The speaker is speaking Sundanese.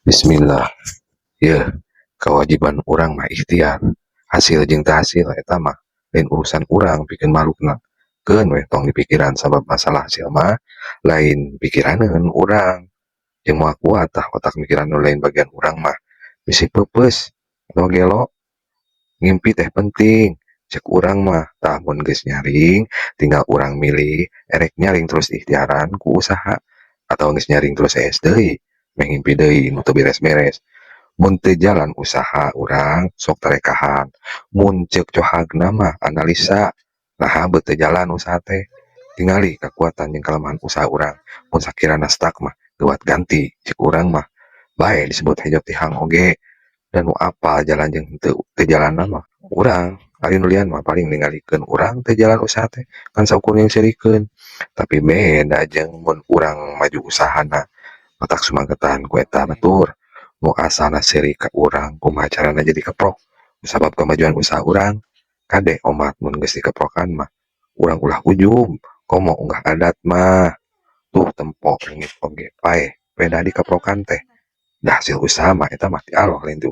Bismillah, yeuh kewajiban urang mah ikhtiar. Hasil jeung teu hasil eta mah lain urusan urang pikeun makhlukna. Keun we, tong dipikiran, sabab masalah hasil mah lain pikiraneun urang jeung moal kuat tah otak mikiran nu lain bagian urang mah, bisi peupeus atawa gelo. Ngimpi teh penting cek urang mah. Tah, mun geus nyaring tinggal urang milih erek nyaring terus ikhtiaran ku usaha atawa geus nyaring terus ees deui meh ngimpi deui nu teu beres-beres. Mun teu jalan usaha urang, sok tarekahan. Mun ceuk cohagna mah analisa naha beut teu jalan usaha teh, tingali kakuatan jeung kalemahan usaha urang. Mun sakirana stuck mah geuwat ganti. Cek urang mah bae disebut hejo tihang oge, da nu apal jalan jeung henteu teu jalanna mah urang. Ari nu lian mah paling ningalikeun urang teu jalan usaha teh ngan saukur nyingseurikeun, tapi beda jeung mun urang maju usahana. Matak sumangetan ku eta batur nu asalna seuri ka urang, kumaha carana jadi keprok sabab kamajuan usaha urang. Kade omat, mun geus dikeprokan mah urang ulah ujub, komo unggah adat mah. Tuh, tempo leungit oge paeh peda dikeprokan teh. Da hasil usaha mah eta mah ti Allah, lain ti